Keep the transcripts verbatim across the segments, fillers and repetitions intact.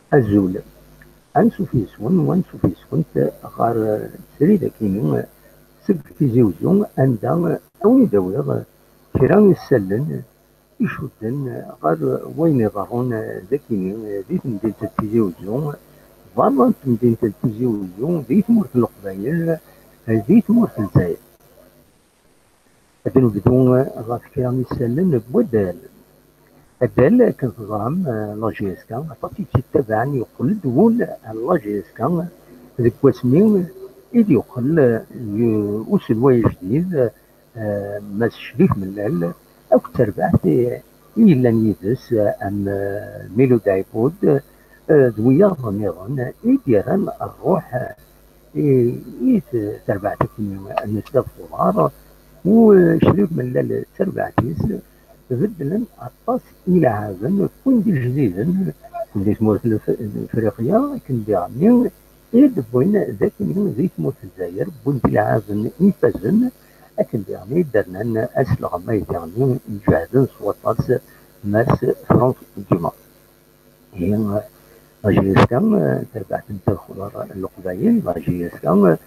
Azul. Ansuf yes-wen, ansuf yes-went ɣer srid akini seg Tizi Uzzu, anda ad wen-id-awiɣ kra isallen icudden ɣer wayen iḍerrun d akini di temdint n Tizi Uzzu, berra n temdint n Tizi Uzzu, di tmurt n Leqbayel, di tmurt n Lezzayer. Ad nebdu ɣef kra n isallen n waddal. Addal, akken teẓram, eh, la J S K, aṭas i tt-ittabaɛen, yeqqel-d wul n la J S K deg wasmi i d-yeqqel, eh, uselway ajdid, eh, Mass Crif Mellal, akked terbaɛt i, i yellan yid-s, eh, am, eh, Milud Ɛibud, eh, d wiyaḍ nniḍen i d-yerran rruḥ, eh, i, i t-, terbaɛt akkenni n Zdat Uḍar, u Crif Mellal d terbaɛt-is beddlen aṭas ileɛɛaben, wwin-d ijdiden, wwin-d di tmurt n Af-, n Afriqya, akken diɣenni i d-wwin d akkenni di tmurt n Lezzayer, wwin-d ileɛɛaben ifazen, akken diɣenni i d-rnan asleɣmay diɣenni iǧehden s waṭas Mass Franck Dumont. Ihi, la J S K, eh, terbaɛt n Dda Lexḍer n Leqbayel, la J S K, eh,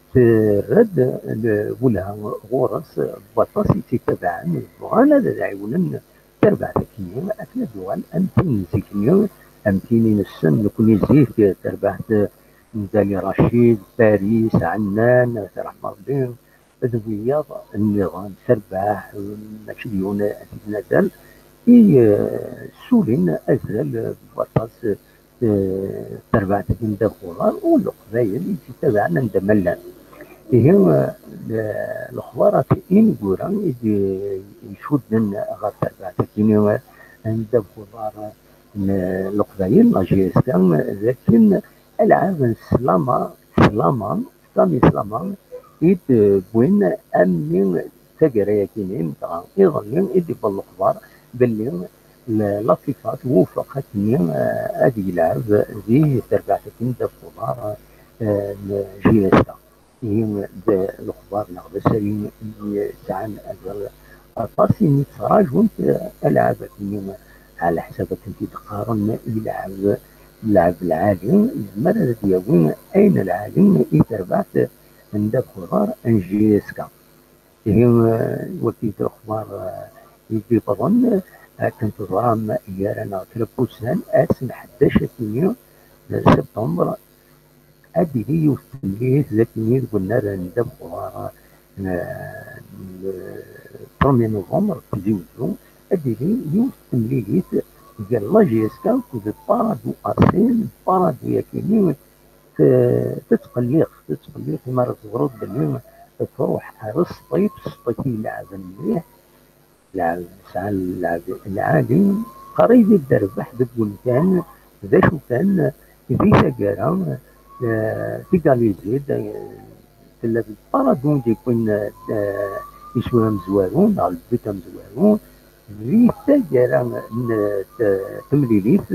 terra-d, eh, lwelha ɣur-s, eh, waṭas i tt-ittabaɛen, bɣan ad, ad ɛiwnen terbaɛt akkenni akken ad tuɣal am tin n zik-nni, am tin i nessen nekni zik, eh, terbaɛt, eh, n Dali Racid, Paris, Ɛennan, At Ṛeḥma Ṛebbi, d wiyaḍ nniḍen, terbaɛt, eh, mačči d yiwen, eh, ad t-id-nadal, i, eh, ssulin azal, eh, n waṭas, eh, terbaɛt n Dda Lexḍer u Leqbayel i tt-ittabaɛen anda ma llan. Ihi, eh, le-, lexbarat ineggura i d-icudden ɣer terbaɛt akkenni, eh, n Dda Lexḍer n Leqbayel, la J S K, d akken alɛab n slama, slama, slami slama, i d-wwin ammi taggara-yakini, dɣa iḍelli i d-iwweḍ lexbar belli l-, la FIFA twufeq akkenni, eh, ad yelɛeb di terbaɛt akkenni Dda Lexḍer, eh, n J S K. Ihi d lexbar neɣ d asaru i yesɛan azal aṭas imi ttrajunt, eh, alɛab akkenni ɛla ḥsab akken t-id-qqaren, yelɛeb lɛeb lɛali, yezmer ad d-yawi ayen lɛali i terbaɛt n Dda Lexḍer n J S K. Ihi, eh, wagi d lexbar, eh, i d-iwwḍen, eh, akken teẓram, gar-aneɣ kra n wussan, ass n ḥdac akkenni, eh, septembre, ad d-tili yiwet n temlilit d akkenni deg unnar n Dda Lexḍer, eh, n, eh, premier novembre, Tizi Uzzu, ad d-tili yiwet n temlilit gar la J S K akked Paradou A C, Paradou akkenni, t-, tettqelliq, tettqelliq imi ara teẓreḍ belli truḥ ar Sṭif, Sṭif i ileɛben mliḥ, lɛeb, tesɛa lɛeb lɛali, qrib i d-terbeḥ deg umkan, d acu kan, di taggara, eh, tigalizi, eh, tella d Paradou i d-yewwin, eh, iswi amezwaru, neɣ lbut amezwaru, di taggara n t-, temlilit,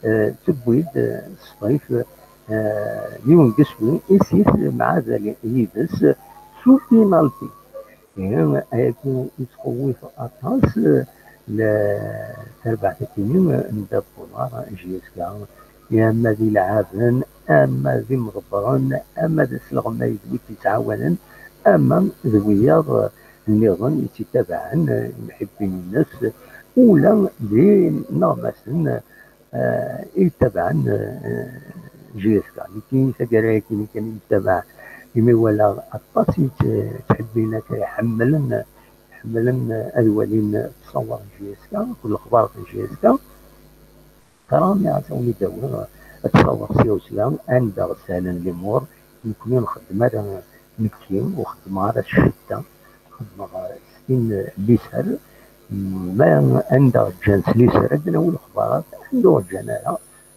eh, tewwi-d, eh, Sṭif, eh, yiwen deg iswi, isit mɛadal yid-s s upinalti. Ihi, ayagi yettxewwif aṭas, eh, la-, terbaɛt akkenni n Dda Lexḍer, J S K, ama d ileɛɛaben, ama d imḍebbren, ama d asleɣmay d wid yettɛawanen, ama d wiyaḍ nniḍen i tt-ittabaɛen, eh, imḥibbin-ines, ula d ineɣmasen, eh, i yettabaɛen, eh, J S K. Nekki taggara-agi kan i yettabaɛ, imi walaɣ aṭas i tt-, ttḥebbin akka, iḥemmlen, ḥemmlen ad walin ttṣawer n J S K, akked lexbar n J S K. Tram iɛettawen i d-awiɣ ad ttṣawer sya u sya, anda ɣ-sehlen limur, nekni nxeddem ara nekki, ur xeddmeɣ ara s ccedda, xeddmeɣ s tin n liser, ma anda ɣ-ǧǧan s liser ad d-nawi lexbarat, anda ur ɣ-ǧǧan ara,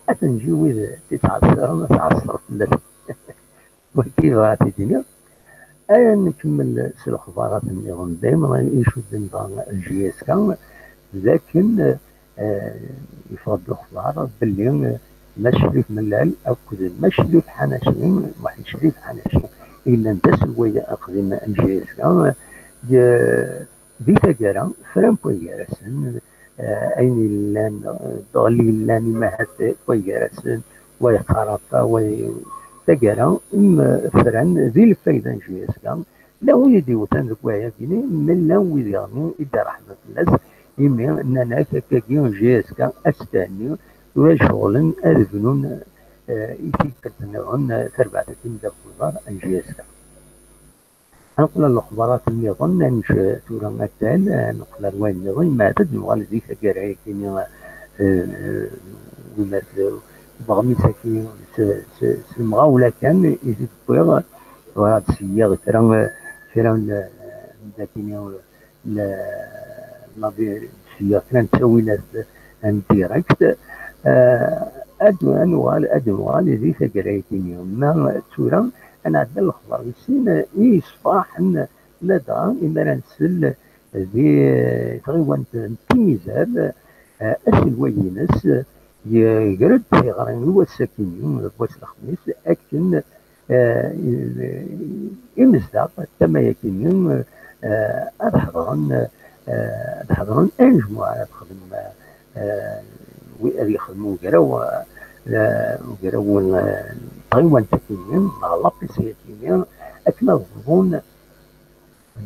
ad ten-nǧi wid i ttɛeṣṣiren, ad ttɛeṣṣiren fell-asen. Wagi bɣiɣ ad t-id-iniɣ. Ad nkemmel s lexbarat nniḍen dayem icudden ɣer J S K, d akken, eh, yeffeɣ-d lexbar belli, eh, Mass Crif Mellal akked Mass Crif Ḥanaci, Muḥend Crif Ḥanaci, i yellan d aselway aqdim n J S K, eh, di taggara, fran wway gar-asen, ayen yellan, ddɣel yellan imahat wa gar-asen, wa yeqqar afa, wa taggara, mm, fran di lfayda n J S K. Llan wid i d-iwtan deg wayagi-nni, llan wid iɣmi i d-iṛeḥmen fell-as, imi nnan-ak akkagi J S K ad s-thenni, tura ceɣlen ad bnun, eh, i tikkelt nniḍen, eh, tarbaɛt-agi n ddabex uḍar n J S K. Ad neqqel ar lexbarat nniḍen, ad nečč tura attal, ad neqqel ar wayen nniḍen, ma ad nuɣal di taggara-agi-nni, eh, eh, wimat, eh, beɣmis-agi s, s, s lemɣawla kan i t-id-wwiɣ, bɣiɣ ad d-seyyiɣ kra, eh, kra n, n dakini, eh, la, la, seyyiɣ kra n ttawilat n direct, eh, ad, ad nuɣal, ad nuɣal di taggara-agi-nni. Ma tura, ad nɛeddi lexbar wis sin i yessefraḥen ladɣa imi ara nsel di tɣiwant n Timizar, eh, aselway-ines yegra-d tiɣri i wass-agi-nni, deg wass n lexmis, akken, eh, imezdaɣ tama-agi-nni, eh, ad ḥeḍren, eh, ad ḥeḍren anejmuɛ ara texdem, eh, wi-, ad yexdem ugraw, eh, ugraw, eh, n tɣiwant-agi-nni, neɣ lapisi-agi-nni, akken ad bḍun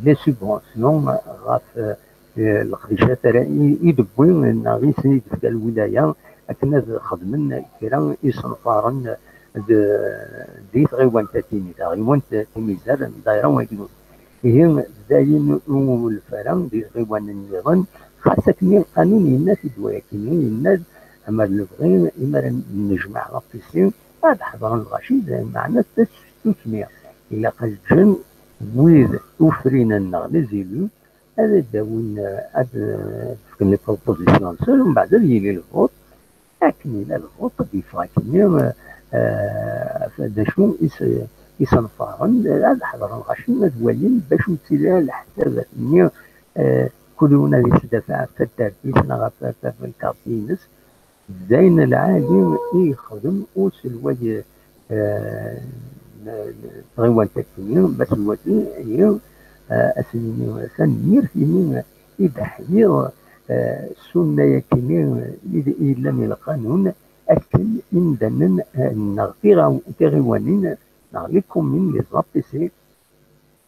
les subventions ɣef, eh, leqdicat ara i, i d-tewwi neɣ i sen-id-tefka lwilaya akken ad xedmen kra isenfaren d, di tɣiwant-agi-nni, taɣiwant Timizar n dayra wagi. Ihi, dayen ur lfara di tɣiwanin nniḍen, xas akken lqanun yenna-t-id wayagi-nni, yenna-d amer lebɣi, imi ara nejmeɛ lapisi, ad ḥeḍren lɣaci, meɛna tassusmi. Ilaq ad ǧǧen wid ufrinen neɣ les élus, ad d-awin, ad, eh, fken les propositions-nsen, umbeɛd ad yili lvuṭ. Akken yella lvuṭ, ad yeffeɣ akkenni, eh, d acu i s-, i senfaren, ad ḥeḍren lɣaci, ad walin bacu yettili leḥsabat-nni, eh, kul yiwen ad yesdafaɛ ɣef taddart-is neɣ ɣef, ɣef, ɣef lkarti-ines. D ayen lɛali i yexdem uselway, eh, n, n tɣiwant-agi, Mass Lwati, ihi, eh, ad s-nini tanemmirt imi i d-ḥyiɣ, eh, ssunna-agi-nni i d-, i yellan i lqanun, akken imdanen, eh, neɣ tiɣa-, tiɣiwanin, neɣ les communes, les A P C,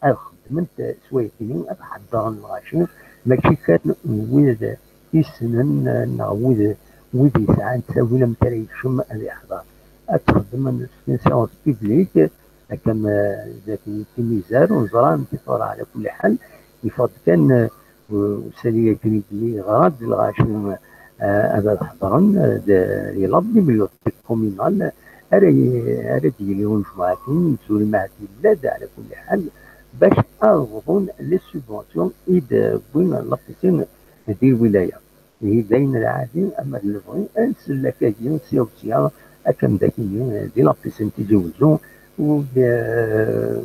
ad xeddment s wayetni, ad ḥeddren lɣaci, mačči kan wid issnen neɣ wid, wid yesɛan ttawil amek ara yekcem ad yeḥḍer. Ad txeddmen s une séance publique, akka ma, eh, zdat n Timizar, ur neẓri amek i tura, ɛla kulli ḥal, yeffeɣ-d kan, eh, usali-agi-nni yeɣra-d lɣaci, eh, ad ḥeḍren, eh, di la bibliothèque communale, ara y-, ara d-yili unejmuɛ-agi, ur nessurim ahat yella-d, ɛla kulli ḥal, bac ad bḍun les subventions i d-wwin lapisi di lwilaya. Ihi d ayen lɛali, ama d lebɣi, ad nsel akkagi, sya u sya, akken d akini, di lapisi n Tizi Wezzu, ur d-,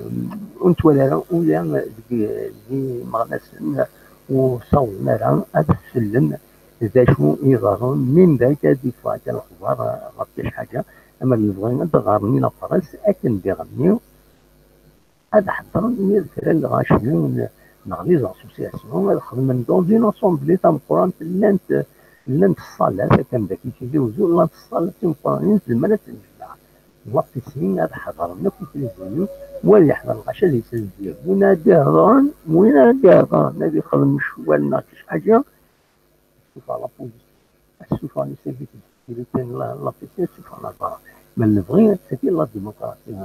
ur nettwali ara ula deg, d imeɣnasen ur ssawḍen ara ad sellen d acu iḍerrun, min dayk ad d-yeffeɣ akka lexbar ɣef kra ḥaǧa, ama d lebɣi ad d-ɣren i la presse, akken d iɣenni, ad ḥeḍren yid kra n lɣaci neɣ les associations, ad xedmen dans une assemblée tameqqrant, llant, llant ṣṣalat, akka am dagi Tizi Wezzu, llant ṣṣalat timeqqranin, tezmer ad tennejmaɛ lapisi, ad ḥeḍren akk i trizini, wa ad yeḥḍer lɣaci ad yessezdeg, win ad d-ihedren, win ad d-ihedren, ad ixdem ccwal neɣ kra ḥaǧa, ssufeɣ la police, ssufeɣ les services de sécurité n la, lapisi, ssufeɣ la barre. Ma lebɣi, c'est la démocratie,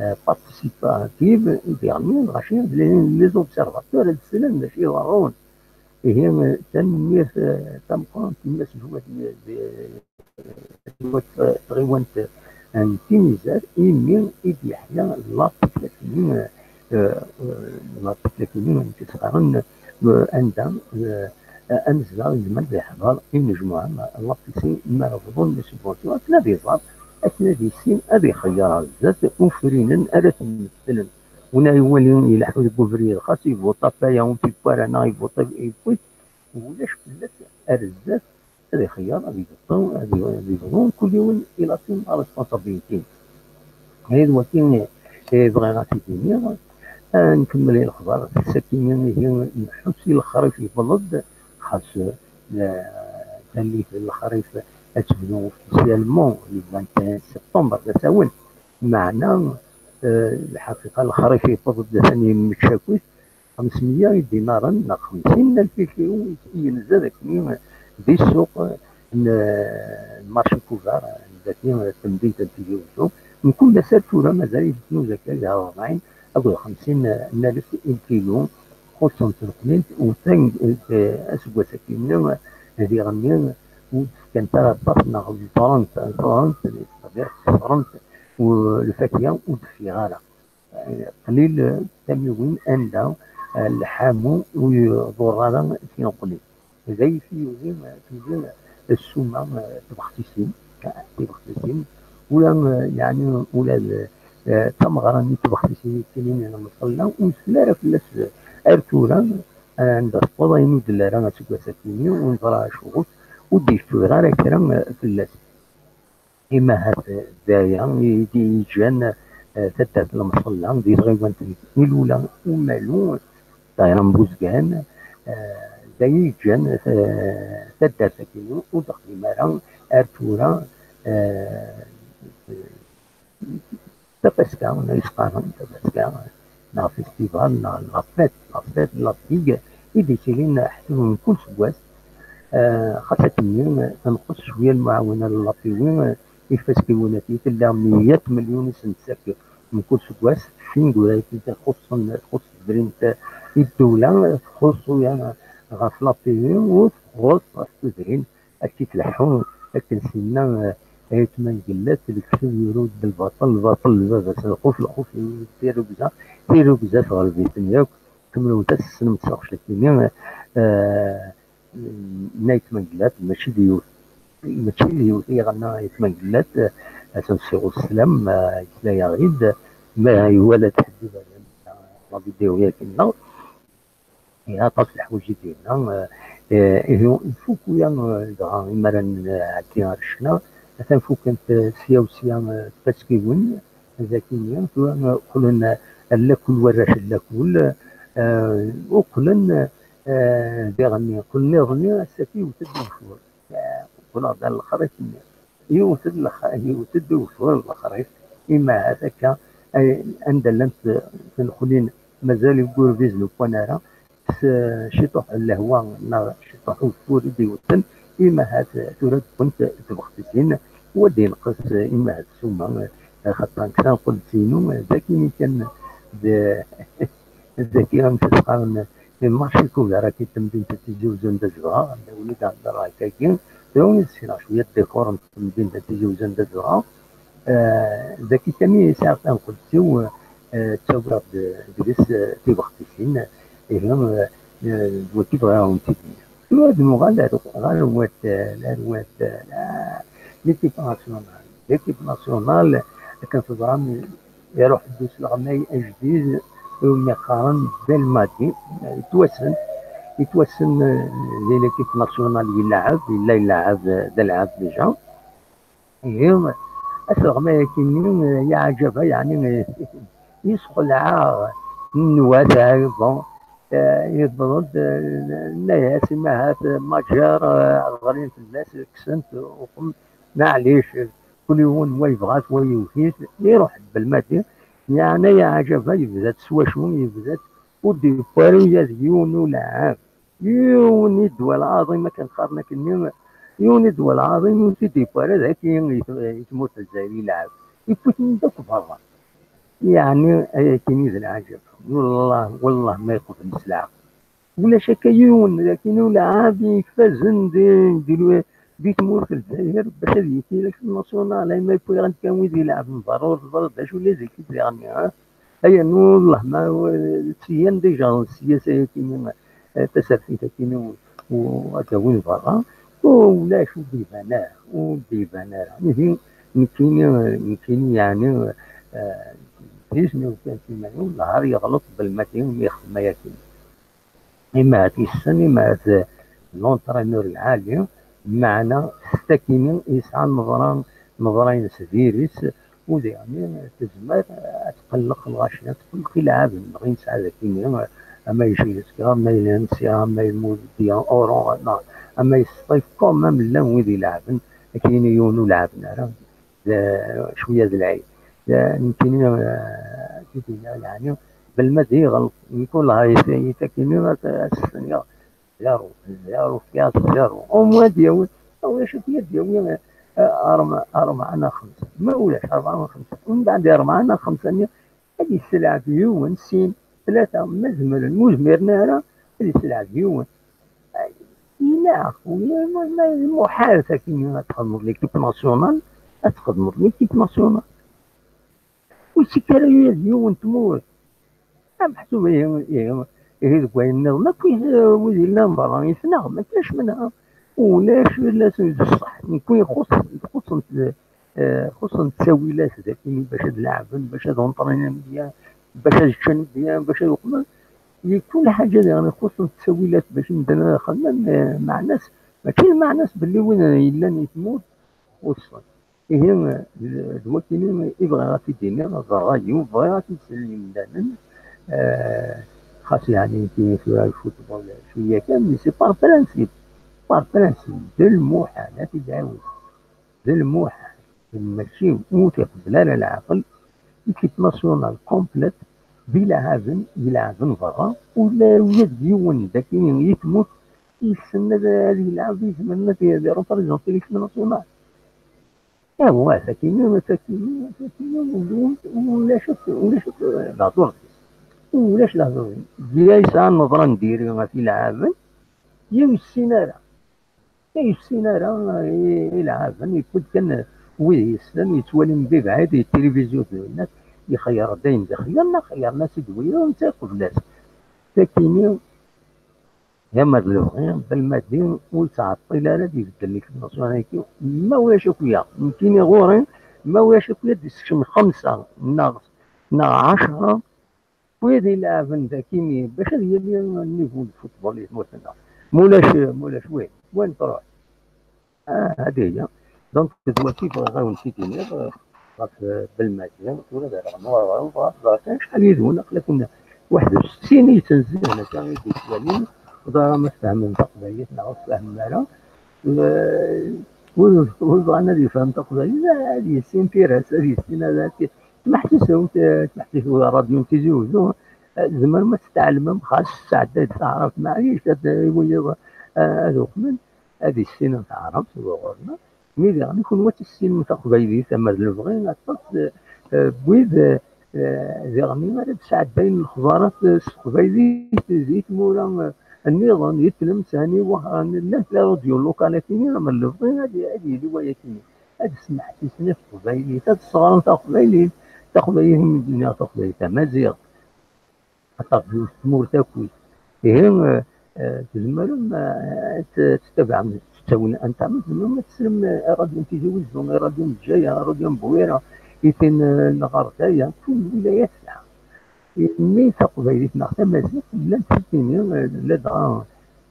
euh, participative, i d-iɣenni lɣaci, les, les observateurs, ad slen d acu iḍerrun. Ihi, euh, tanemmirt, euh, tameqqrant i Mass Ǧuwad, euh, tɣiwant n Timizar, imi i d-yeḥya lapisi-agi, eh, eh, lapisi-agi n tesɣaren, eh, anda, eh, amezdaɣ yezmer ad iḥḍer i unejmuɛ lapisi mi ara bḍun les subventions, akken ad iẓer, akken ad yissin ad ixeyyer ar zdat ufrinen ara ten-imetlen. Win ara iwalin ileḥḥu deg ubrid, xas ivuṭa paya ur t-iwwi ara neɣ ivuṭa iwwi-t, ulac fell-as ar zdat ad ixeyyer, ad ibeṭṭu, ad i-, ad ibḍu, kul yiwen il a son responsabilité. Aya d wakken i bɣiɣ ad t-id-iniɣ. Ad nkemmel i lexbar, sakkin ihi nḥus i lexrif yewweḍ-d, xas, eh, tallit n lexrif ad tebdu officiellement le vingt et un septembre d asawen. Meɛna, eh, lḥaqiqa, lexrif yewweḍ-d atan yemmečč akkit, xemsmeyya idinaren neɣ xemsin alef kilo i yenza dagi di ssuq n, n marché couvert, dagi temdint n Tizi Uzzu. Mkul ass ar tura mazal yettnuzu akka gar rebɛin akked xemsin n alef i lkilu, xuṣṣen-t lqlil, u tan, eh, aseggas-agi-nni, diɣenni, ur d-fkant ara aṭas neɣ ḍrent, ḍrent, c'est-à-dire xeṣrent, u lfakya ur d-teffiɣ ara. Eh, qlil, eh, tamiwin anda, eh, lḥamu ur iḍurr ara tineqlin. D ay tiyuli, eh, tuli, eh, ssuma, eh, tibexsisin, eh, tibexsisin, ula, eh, yeɛni ula d, eh, tameɣra-nni n tibexsisin yettinin i lemṣella, ur nesli ara fell-as, eh, ar tura, eh, anda tewweḍ ayen ur d-telli ara aseggas-agi-nni, ur neẓra acu-t, ur d-yeffiɣ ara kra, eh, fell-as. Imahat d aya i d-yeǧǧan, eh, taddart n Lemṣella di tɣiwant n Ilula Umalu, ṭṭayra n Buzgan, eh, d aya i yeǧǧan, eh, taddart-agi ur d-texdim ara ar tura, eh, tafaska, ma is-qqaren tafaska, neɣ festival, neɣ la fête, la fête, la figue, i d-yettilin ḥseb mkul seggas. Eh, xas akken-nni, tenqes cwiya lmuɛawena n la P W, eh, ifaskiwen-agi tella meyya tmelyun i sen-d-ttak mkul seggas, figue ur ay-t-id-xuṣṣen, txuṣṣ tedrimt i ddewla, txuṣṣ uya ɣef la P W, ur txuṣṣ ɣef tudrin ad k-id-tleḥḥu akken sinna, eh, ayetma Ngellat, lekteb yuru-d d lbaṭel, lbaṭel d baba-s n lxuf, lxuf yuru-d tirrugza, tirrugza tɣelb-iten yakk. Kemmlemt ad tessnemt taɣect-agi-nni, eh, n ayetma Ngellat, mačči d yiwet, mačči d yiwet i iɣenna ayetma Ngellat, eh, ad sen-ssiɣ sslam, eh, yesla-yaɣ-id, ma iwala-d ḥedd iberdan la vidéo-yagi-nneɣ. Ihi aṭas n leḥwayeǧ i d-yenna, eh, eh, ihi ifuk uya, eh, dɣa imi ara nɛeddi ar ccna, atan fukent, eh, sya u sya, eh, tfaskiwin, dagi-nni, tura, eh, qqlen, eh, lakul warrac n lakul, eh, uqlen, eh, diɣenni, qqlen iḍ-nni, ass-agi yewwet-d ugeffur. Eh, qqleɣ-d ar lexrif-nni. Yiwet d lex-, yiwet d ugeffur n lexrif, imahat akka, ay, anda llant tenxulin, mazal deg urbiz n ukwan ara, s ciṭuḥ n lehwa neɣ ciṭuḥ ugeffur i d-iwten, imahat tura d-wwent tbexsisin, wa d-yenqes imahat ssuma, axaṭer nekk tanqelt-inu d akken kan d, d akken amek i s-qqaren, marché couvert-agi n temdint n Tizi Uzzu anda zedɣeɣ, anda win i d-heddreɣ akkagi, tura win i d-ssneɣ cwiya ddikor n temdint n Tizi Uzzu anda zedɣeɣ, eh, dagi kan i sɛiɣ tanqelt-iw, eh, ttawiɣ-d deg-s, eh, tibexsisin, ihi, eh, eh, d wagi bɣiɣ ad wen-t-id-iniɣ. Tura ad nuɣal ar, ar waddal, ar waddal, ah, l'équipe nationale. L'équipe nationale, akken teẓram, iruḥ-d usleɣmay ajdid, umi qqaren Belmadi, yettwassen, yettwassen, eh, di l'équipe nationale yelɛeb, yella yelɛeb, eh, d alɛeb déjà. Ihi, asleɣmay-agi-nni, eh, yeɛǧeb, yeɛni, eh, yesxelɛeɣ, nwata, bon, eh, yewweḍ-d, eh, nna-yas, imahat, eh, maǧer, eh, ɣrin fell-as, kksen-t, uqem, maɛlic, kul yiwen wa yebɣa-t, wa yuki-t, iruḥ Belmadi, yeɛni, yeɛǧeb, yebda-t s wacu, yebda-t, ur d-yewwi ara ula d yiwen ulɛab. Yiwen i ddwa lɛaḍim, akken qqaren akkenni, yiwen i ddwa lɛaḍim ur t-id-yewwi ara d akken i t-, i tmurt n Lezzayer yelɛeb. Yewwi-ten-id akk berra. Yeɛni, ayakini d lɛaǧeb. Wellah, wellah ma yeqbel s leɛqel. Ulac akka yiwen, lakin ulɛab ifazen di, di, di tmurt n Lezzayer, bac ad yekki l'équipe nationale, ay ma yewwi-aɣ-d kan wid ilɛeben berra, ur teẓriḍ d acu la d-ikki diɣenni, ha? Aya n wellah ma, eh, syan déjà s ssiyasa-yagi-nni, eh, tasertit-agi-nni u, u ad d-awin berra, u ulac, ur d-iban ara, ur d-iban ara. Ihi, nekkini, nekkini, yeɛni, eh, d isem-iw kan s iman-iw, wellah ar yeɣleḍ Belmadi mi yexdem ayagi. Imahat yessen, imahat d l'entraîneur lɛali, meɛna s takini yesɛa neḍra, neḍra-ines diri-s, u diɣenni tezmer ad tqelleq lɣaci, ad tqelleq ilɛaben, dɣa yesɛa d akini, ama Ijilska, ama Valencia, ama Mouldian, Oran, neɣ Ama yesṭif quand même llan wid ileɛben, akken yiwen ur leɛben ara, d, cwiya d lɛib. D, nekkini, eh, d-iniɣ, yeɛni, belma d iɣelṭ, nekk wellah, yif-, yif-akini ad, ad s-iniɣ zéro, zéro, fkiɣ-as zéro. Au moins ad d-yawi, ulac akk ad d-yawi, eh, arba-, rebɛa neɣ xemsa. Ma ulac rebɛa neɣ xemsa. Mbeɛd rebɛa neɣ xemsa-nni, ad yesselɛeb yiwen, sin, tlata, ma zemren, ma ur zmiren ara, ad yesselɛeb yiwen. Ilaq, ma, ma, muḥal sakkin ad txedmeḍ l'équipe nationale, ad txedmeḍ l'équipe nationale. Ur yettekk ara ula d yiwen n tmurt. Ameḥsub ihi, ihi, ihi deg wayen nniḍen akk, ihi, wid yellan berra yid-neɣ, ma ulac menha. Ulac illa s d ṣṣeḥ. Nekk ixuṣ-, xuṣṣent, eh, xuṣṣent ttawilat dagi bac ad leɛben, bac ad unṭrinen bien, bac ad ččen bien, bac ad uqmen. Di kul ḥaǧa diɣen ixuṣṣen ttawilat bac medden ad xedmen, eh, meɛna-s, mačči lmeɛna-s belli win yellan i tmurt xuṣṣen. Ihi, d, d wakini i bɣiɣ ad t-id-iniɣ, d ṛṛay-iw, bɣiɣ ad t-id-slen yimdanen. Eh, xas yeɛni nekkini tura lfutbol cwiya kan, mais c'est par principe. Par principe, d lmuḥal ad t-id-ɛiwed. D lmuḥal. Mačči ur t-iqebbel ara leɛqel. Équipe nationale complète, d ileɛɛaben, ileɛɛaben berra, ula, ula d yiwen dagi i tmurt yessen ad, ad yelɛeb, yezmer ad y-, ad ireprezenti l'équipe nationale. Awah, sakini, sakini, sakini, ulac akk, ulac akk lehdur deg-s. Ulac lehdur deg-s. Deg yesɛa nneḍra n diri ɣef ileɛɛaben, ur yessin ara. Ur yessin ara i, ileɛɛaben, yewwi-d kan wid yessnen, yettwalin di bɛid, di tilivizyu d winat, ixeyyer-d ayen d-ixeyyer, neɣ xeyyren-as-id wiyaḍ, netta iqbel-as. Sakini, Ama d lebɣi, belma d din ur yettɛeṭṭil ara ad ibeddel l'équipe nationale-agi, ma ulac akk ya. Nekkini ɣur-i, ma ulac akk ya, ad d-issekcem xemsa neɣ, neɣ ɛecṛa wid ileɛben dagi bac ad yili nnivu n lfutbol di tmurt-nneɣ. Ma ulac, ma ulac win, win truḥ. Ah, ad aya. Donc, d wagi bɣiɣ ad wen-t-id-iniɣ, eh, ɣef, eh, Belmadi, tura d Araɣ Newwara, bɣiɣ, bɣiɣ kan acḥal yid-wen, aql-aken waḥed u settin i yettnezzihen akka i d-yettwalin, ur ẓriɣ ma tfehmem taqbaylit neɣ ur tfehmem ara. Eh, wid ur, ur bɣan ad yefhem taqbaylit, ad yissin tira-s, ad yissin ad, ad t-, tmeḥsisewt, eh, tmeḥsisewt ṛadyu n Tizi Uzzu, eh, tzemrem ad tɛelmem, xas tesɛedday-d taɛrabt, maɛlic, ad, eh, wiyiḍ, eh, ad uqmen. Ad issinen taɛrabt ɣur-neɣ, mi diɣen kunwi ad tissinem taqbaylit, ama d lebɣi, aṭas, eh, n wid, eh, diɣen ara d-sɛeddayen lexbarat, eh, s teqbaylit di tmura, eh, nniḍen, di Tlemsan, i Wehran, llant la radio locale akini, ama d lebɣi, ad, ad yili wayakini. Ad smeḥsisen i teqbaylit, ad sseɣren taqbaylit, taqbaylit, mi d-nniɣ taqbaylit tamaziɣt. Aṭas n tmurt akkit. Ihi, eh, eh, tzemrem, eh, ad t-, tettabaɛem s ttawil n internet, tzemrem ad teslem, eh, i ṛṛadyu n Tizi Wezzu, i ṛṛadyu n Bgayet, i ṛṛadyu n Bwira, i tin, eh, n Ɣerdaya, kul lwilayat tesɛa. Mi taqbaylit neɣ tamaziɣt llant tikini, eh, ladɣa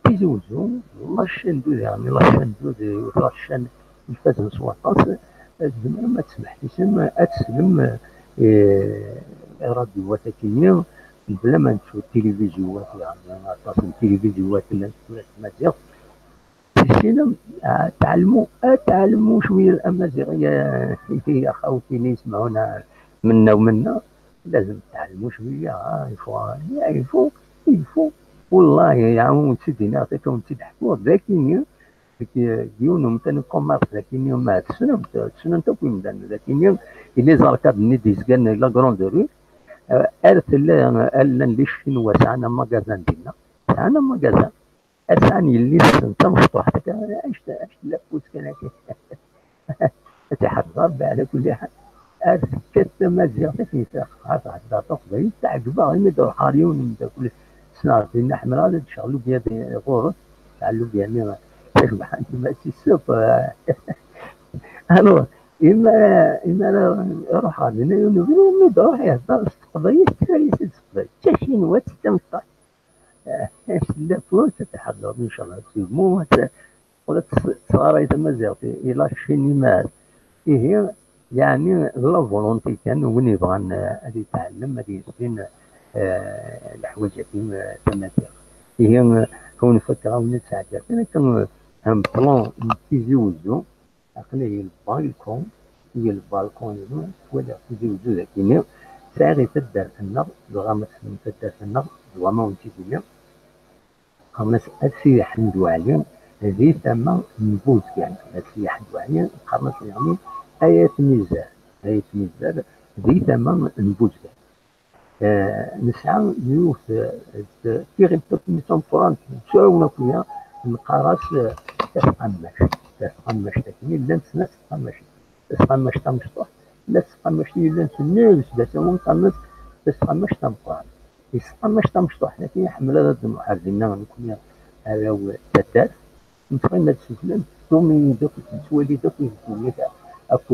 Tizi Wezzu, la chaîne du dernier, la chaîne du, la chaîne ifazen s waṭas, tzemrem ad tesmeḥsisem, ad teslem, eh, i ṛṛadyuwat akini, bla ma nettu tiliviziyuwat, yeɛni aṭas n tiliviziyuwat llant tura s tmaziɣt. Tessinem, ah, tɛelmu, ad tɛelmu cwiya amaziɣ, ya, ya xawtini yesmeɛuna minna u minna, lazem tɛelmu cwiya, ah, il faut, ah, il faut, il faut. Wallahi, ya, ur wen-tt-id-iniɣ, akka ur wen-tt-id-ḥkuɣ, d akini, deg, deg yiwen umkan n commerce, d akini, ma tessnem, tessnen akk imdanen, d akini, yella les arcades-nni d-yezgan la Grande Rue, eh, ar tella, eh, llan les Chinois, sɛan amagazan dinna, sɛan amagazan. Ad sɛan yelli-tsen d tamecṭuḥt, akka, anect-, anect n lafus kan akka. Ad tt-iḥrez Ṛebbi ɛla kulli ḥal. Ar tekkat tamaziɣt akken taqeḥḥa thedder taqbaylit, teɛǧeb-aɣ, imi d-ruḥeɣ ɣer yiwen n umeddakel, ssneɣ dinna, ḥemmleɣ ad ččeɣ lubya di, ɣur-s, tesɛa lubya-nni, tacebḥant, ma si ssuq, alors, imi ara, imi ara ruḥeɣ dinna yiwen ubrid, imi d-ruḥ ihedder s teqbaylit, kra yis-, s teqbaylit, d tacinwat, d tamecṭuḥt. Tella tura ad tḥadreḍ, incallah, c'est bon, ad t-, ula tes-, tesɣaray tamaziɣt i, i la Chine imas. Ihi, yeɛni, d la volonté kan, win yebɣan, eh, ad yetɛellem, ad yessin, eh, leḥwayeǧ-agi, eh, tamaziɣt. Ihi, eh, ad wen-fakkeɣ, ad wen-d-sɛeddiɣ kan akka, eh, un plan n Tizi Uzzu. Aql-i di lbalkun, di lbalkun-inu, ttwaliɣ Tizi Uzzu dagi-nni. Sɛiɣ i taddart-nneɣ, dɣa ma tessnem taddart-nneɣ, d wama ur tt-id-nniɣ. Qqaren-as At Sidi Ḥmed Waɛli, di tama n Buzgan. At Sidi Ḥmed Waɛli, qqaren-as diɣen Ayat Mizar. Ayat Mizar, di tama n Buzgan. Eh, nesɛa yiwet, eh, d tiɣilt akk-nni tameqqrant, nettɛawan akk-nni, neqqar-as, eh, tasqammact. Tasqammact, akken i llant snat tqammacin. Tasqammact tamecṭuḥt, tella tesqammact i yellan s nnig sdat-awen, qqaren-as tasqammact tameqqrant. Di tesqammact tamecṭuḥt, akken iḥemmel ad d-nruḥ ar dinna, nekkni arraw n taddart, nettɣima d sufella, nettẓumi-d akk, nettwali-d akk, nettwali-d akk,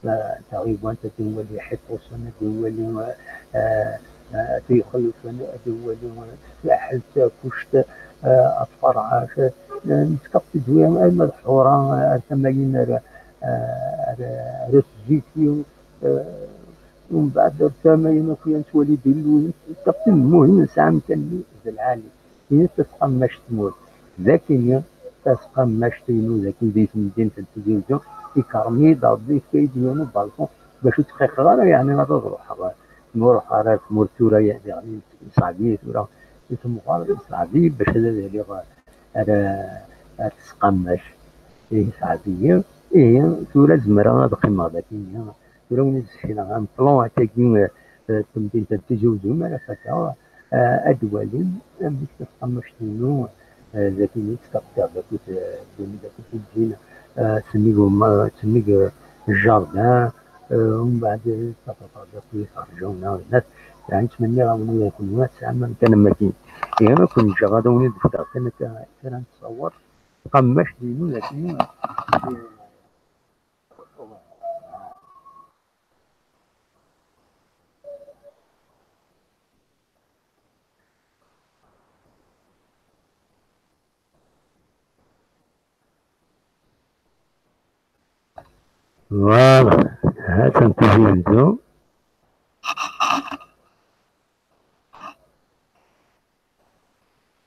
eh, taɣiwant, ad nwali Ḥiṭusen, ad nwali, eh, eh, At Ixelfen, ad nwali, eh, Saḥel, Takuct, eh, At Ferɛat, eh, nettkaḍ tidwi arma d Ḥura, eh, ar tama-yin ar, eh, ar, ar At Ziti, eh, umbeɛd ar tama-yin akk-ya nettwali-d illuyen, nettkaḍ tidmuhin, nesɛa amkan-nni d lɛali. Ini tasqammact tmurt. D akini tasqammact-inu, d akin di temdint n Tizi Uzzu, ikerrem-iyi-d Ṛebbi, yefka-yi-d yiwen ubalkun bac ur ttxiqeɣ ara, yeɛni ad ruḥeɣ. Ma ruḥeɣ ara ar tmurt tura, yeɛni yeṣɛeb-iyi tura, i temɣer, yeṣɛeb-iyi bac ad aliɣ ar, ar tesqammact. Ihi yeṣɛeb-iyi, ihi tura zemreɣ ad qqimeɣ d akini. Tura win i d-ssekneɣ un plan akkagi, eh, eh, n temdint n Tizi Uzzu, mi ara fakeɣ, eh, ad d-walim amek tasqammact-inu, eh, d akken i tt-kaptiɣ d akkit, eh, d akken i tt-ǧǧin, eh, sennig uma-, sennig, eh, jardin, eh, umbeɛd, eh, ttafeɣ d akkit rǧawna, yeɛni ttmenniɣ-awen ula d kenwi ad tesɛam amkan am wakken. Ihi ad ken-ǧǧeɣ ad awen-d-fkeɣ kan akka kra n ttṣawar, taqammact-inu d akken, eh, Voilà, ha-tt-an Tizi Uzzu.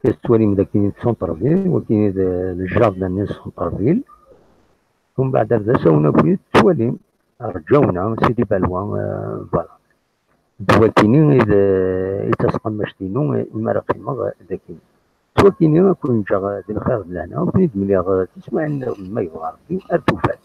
Tettwalim d akken d centre-ville, wagi d, d jardin n centre-ville. Umbeɛd ar d asawen akk tettwalim, rǧawna, Sidi Balwa, euh, voilà. D wakini i d, i d tasqammact-inu, imi ara qqimeɣ d akini. S wakini ad ken-ǧǧeɣ di lxir d lehna, ad ken-id-mliɣ tiswiɛin nniḍen ma yebɣa Rebbi, ar tufat.